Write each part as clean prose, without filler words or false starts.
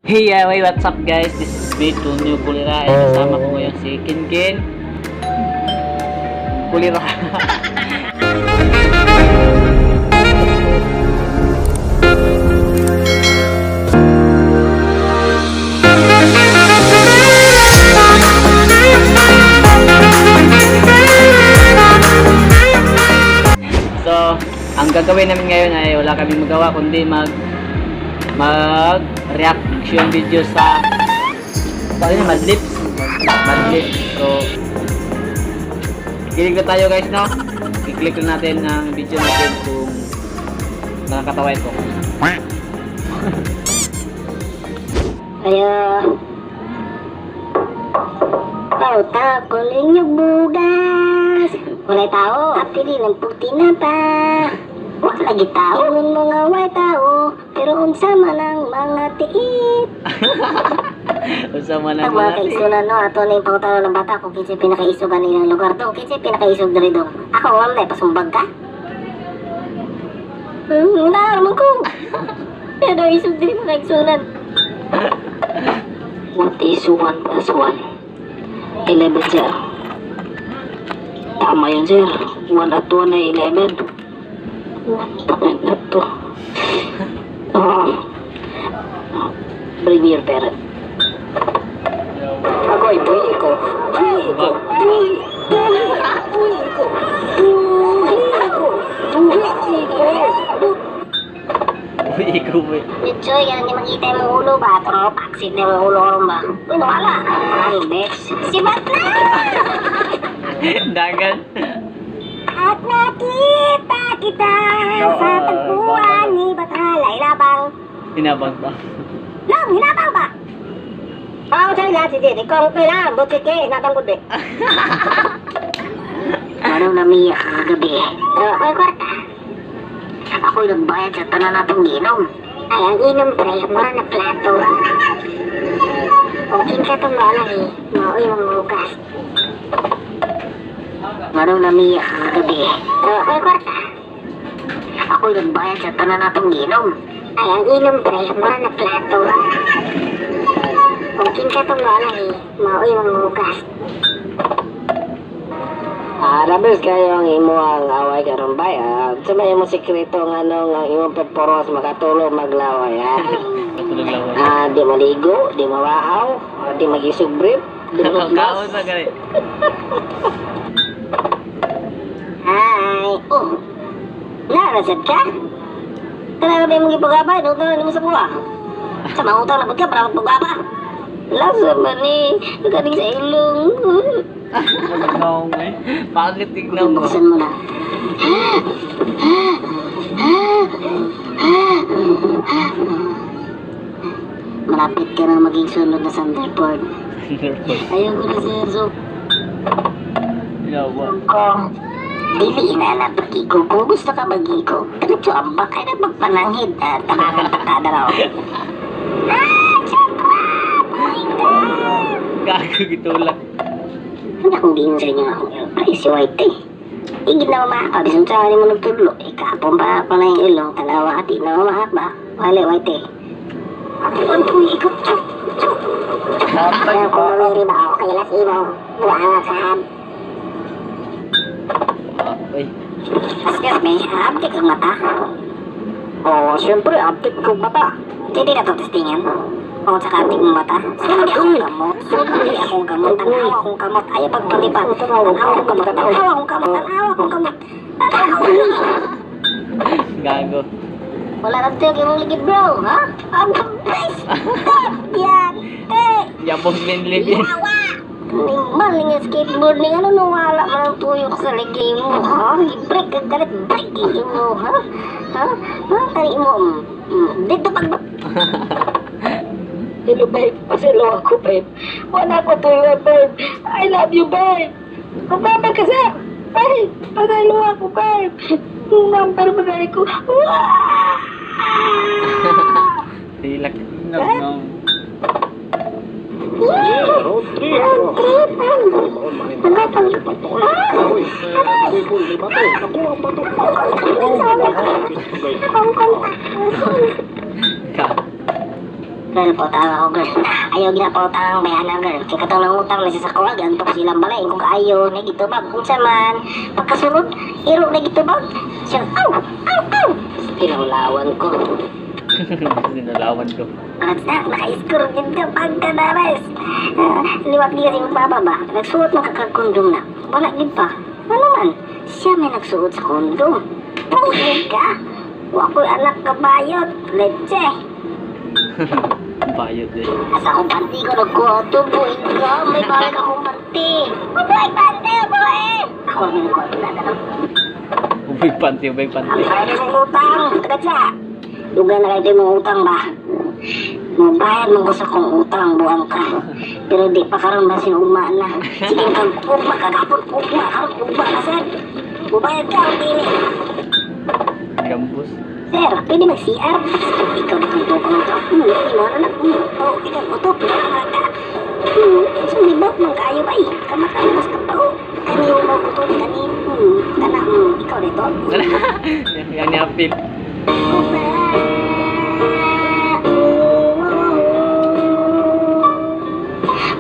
Hey, what's up guys? This is me, Tunyo Kulira. At kasama ko ngayon si Kinkin Kulira. So, ang gagawin namin ngayon ay wala kaming magawa kundi mag reaction video sa Madlips. So kilig na tayo guys, no? I-click na natin ang video natin kung nakakatawa ito. Ayo. Tahu-tahu kuling yung bugas. Walay tao, tapi di lempuk tinapa. Wala lagi tao, nun mga way tao. Pero unsa man ang mga tiit. Unsa man ang mga mga kaigsunan, no? Ato na yung pangutalo ng bata kung kinsay pinakaisog ng lugar to. Kinsay pinakaisog dali dong. Ako nga may pasumbag ka. Wala naman ko. Pero isog dali mga kaigsunan. What is 1 plus 1? 11, sir. Tama yun, sir. 1 at 1 ay 11. What na to? Bring me your parent. Ako'y buhi ko. Buhi ko. Buhi. Buhi ko. Buhi ko. Buhi ko. Uy, ikaw ba? Choy, yan hindi makita yung ulo ba? Ito, paksit na yung ulo ron ba? Uy, wala. Ay, next. Si Batna! Dagan. At nakita kita sa tagpuan ni Batalay Labang. Hinabang ba? Lang, hinabang ba? Ako sa'yo lahat si Didi. Kung kailangan, butike, hinabang ko din. Parang namiyak kagabi. May kwarta. Ako'y nagbayad sa tanan natong ginom. Ay, ang inom pre, mura na plato. Kung kinsa itong malang eh, mauwi mong bukas. Marong namiyak kagabi. May kwarta. Ako'y nagbayad sa tanan natong ginom. Ay, ang inom pre, mura na plato. Kung kinsa itong malang eh, mauwi mong bukas. Rabes kayo ang imo ang away karon bay. Sa may imo sikreto nga ang imong performance makatulog maglaway ha. Katulog lang. Di maligo, di mawahaw, di magisog brief, di Kaon sa gani. Hi. Oh. Narasad ka? Talaga ba yung gipagabay? Nutang na mo sa buwa. Sa mangutang na ka para magpagaba. Lasa man eh. Nagaling sa ilong. Tignaw mo eh. Bakit tignaw mo? Buksan mo na. Malapit ka na maging sunod na Thunderbird. Ayaw ko na sir. So, Yawa. kung dili na na pag-iko, kung gusto ka mag-iko, diretso ang bakay na magpanangid at takakan-takada raw. Gago gitulak. Hindi akong din sa inyo akong price si White eh. Igid na mamahak, bisang sa mo nagtulo. Ikapon pa na yung ilong, tanawa ati na mamahak ba? Wale White eh. Ang puwi ko, chuk, chuk. Kaya kung mamiri ba ako kay Las Imo, buwan nga sa hab. Uy. Excuse me, update kong mata. Oo, siyempre, update kong mata. Hindi na ito testingan. Oo, tsaka update kong mata. Sindi akong gamot. Sindi akong gamot. Tanawa akong gamot. Ayaw pagpalipan. Tanawa akong gamot. Tanawa akong gamot. Tanawa akong gamot. Tanawa akong gamot. Gago. Wala na tayo kayong ligid bro, ha? Ang guys! Yan! Eh! Yapong linlibin. Yawa! Maling nga skateboard ni ano nung wala man ang tuyok sa ligi mo, ha? I-break ka galit, break mo, ha? Ha? Ha? Tari mo, dito pag... Hello babe, paselo ako babe. Wala ko tuyok babe. I love you babe. Kumama ka sa... Babe, paselo ako babe. Number mo na ko. Tilak. No. Road trip. Girl, pautang ako, girl. Ayaw ginapautang ang bayanan, girl. Kaya katong nangutang na siya sa kuwag, antok silang balay. Kung kaayo, na gitubag. Kung saman, pagkasunod, iro na gitubag. Siya, aw, aw, aw. Pinanglawan ko. Sinalawan ko. At naka-score din ka pagkadares. Liwat di kasi magpapaba. Nagsuot ng kakagkondom na. Wala din pa. Ano man, siya may nagsuot sa kondom. Puhig ka. Wako'y anak kabayot. Leche. Bayot eh. Asa akong panty ko nagkuhato. Buhig ka. May balik akong panty. Buhig panty, buhig. Ako ang nagkuhato na tanong. Ubay panty. Ang kaya mong utang. Leche. Lugar na kayo mong utang ba? Mabayad mo gusto kong utang, buwang ka. Pero di pa karoon ba sinugma na. Sige kang ugma, kagapon ugma, karoon ugma na sir. Mabayad ka, ang dili. Gambus. Sir, pwede mag-CR. Ikaw na kang tupang ito. Iwala na. Ikaw, utop. Sumibot mong kayo ba eh. Kamatapos ka pa o. Kaniyo mo utop, kanin. Kana, ikaw dito. Yan ni Apil.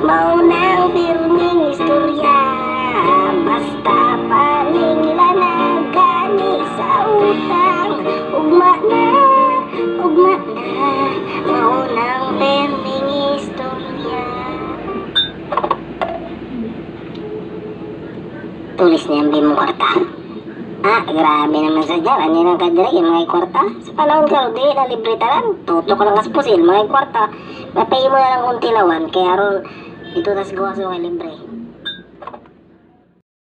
Maunang birning istorya. Basta paningla na gani sa utang. Ugma na. Maunang birning istorya. Tulis niya ang bimong kwarta. Grabe naman sa dyan. Ano yung kadiri, yung mga kwarta? Sa panahon ka, di na libre talan. Tuto ka lang kaspusil, mga kwarta. Mapay mo na lang kung tilawan. Kaya ron, ito tas gawa sa mga libre.